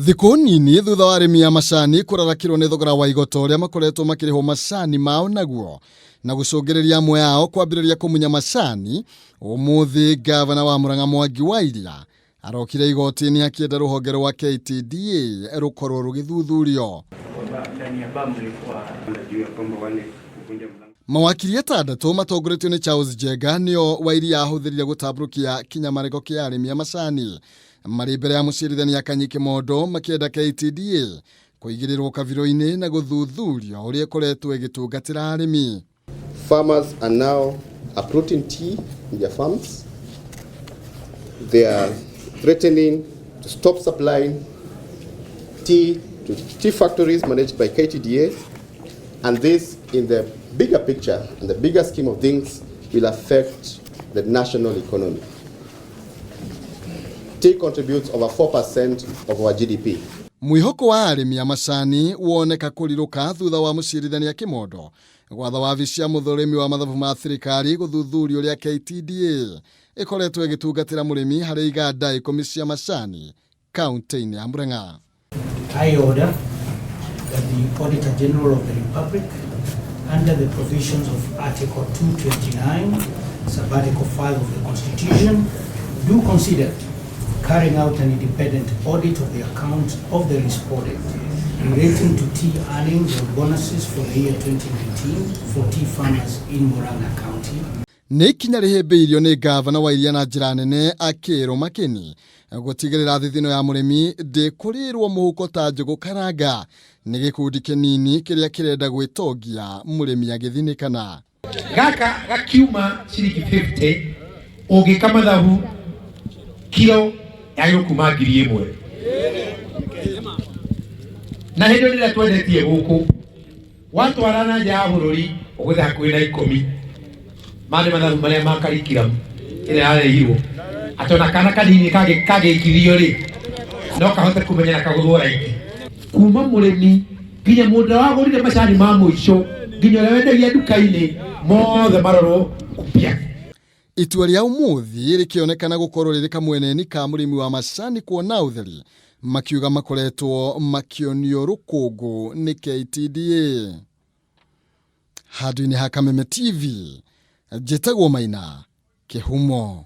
Thikũ nini thutha wa arĩmi a macani kũrarakĩrwo nĩ thogora wa igoto ũrĩa makoretwo makĩrĩhwo macani mao naguo na gũcũngĩrĩria amwe ao kwambĩrĩria kũmunya macani, ũmũthĩ ngavana wa Murang'a Mwangi wa Iria arokire igoti-inĩ akĩenda rũhonge rwa KTDA rũkorwo rũgĩthuthurio. Mawakiri atandatũ matongoretio nĩ Charles Njenga nĩo Wairia ahũthĩrire gũtambũrũkia kĩnyamarĩko kĩa arĩmi a macani marĩ mbere ya mũcirithania Kanyi Kimondo makĩenda KTDA kũigĩrĩrwo kabirũ-inĩ na gũthuthurio ũrĩa ĩkoretwo ĩgĩtungatĩra arĩmi. Farmers are now uprooting tea in their farms. They are threatening to stop supplying tea to tea factories managed by KTDA. And this, in the bigger picture and the bigger scheme of things, will affect the national economy. Tea contributes over 4% of our GDP. Mwĩhoko wa arĩmi a macani woneka kũrirũka thutha wa mũcirithania Kimondo gwatha wabici ya mũthũrĩmi wa mathabu ma thirikari gũthuthuria ũrĩa KTDA ĩkoretwo ĩgĩtungatĩra mũrĩmi harĩ iganda 10 cia macani kaunti-inĩ ya Murang'a. I order that the Auditor General of the Republic, under the provisions of Article 229, Sub-Article 5 of the Constitution, do consider carrying out an independent audit of the accounts of the respondent relating to tea earnings or bonuses for the year 2019 for tea farmers in Murang'a County. Nĩ ikinya rĩhĩmbĩirio nĩ ngavana wa Iria na njĩra nene akĩrwo makeni gũtigĩrĩra thithino ya mũrĩmi ndĩkũrĩrwo mũhuko ta njũgũ karanga nĩ gĩkundi kĩnini kĩrĩa kĩrenda gwĩtongia mũrĩmi agĩthinĩkana. Gaka gakiuma ciringi 50, ũngĩka mathabu kilo yagĩrĩirwo kuma 1000, na hĩndĩ ĩyo rĩrĩa twendetie gũkũ watwara na nja ya bũrũri ũgũthe hakuhĩ na 10. Maya nĩ mathabu marĩa ma curriculum ĩrĩa yarehirwo atĩ ona kana kanini kagĩkithio rĩ, no kahote kũmenya na kagũthwo raiti. Kuma mũrĩmi nginya mũndũ ũrĩa wagũrire macani ma mũico nginya ũrĩa wendagia nduka-inĩ, mothe marorwo upya. Itua rĩa ũmũthĩ rĩkĩonekana gũkorwo rĩrĩ kamweneni ka mũrĩmi wa macani kuona ũtheri, makiuga makoretwo makĩonio rũkũngũ nĩ KTDA. Handũ-inĩ ha Kameme TV, njĩtagwo Maina Kĩhumo.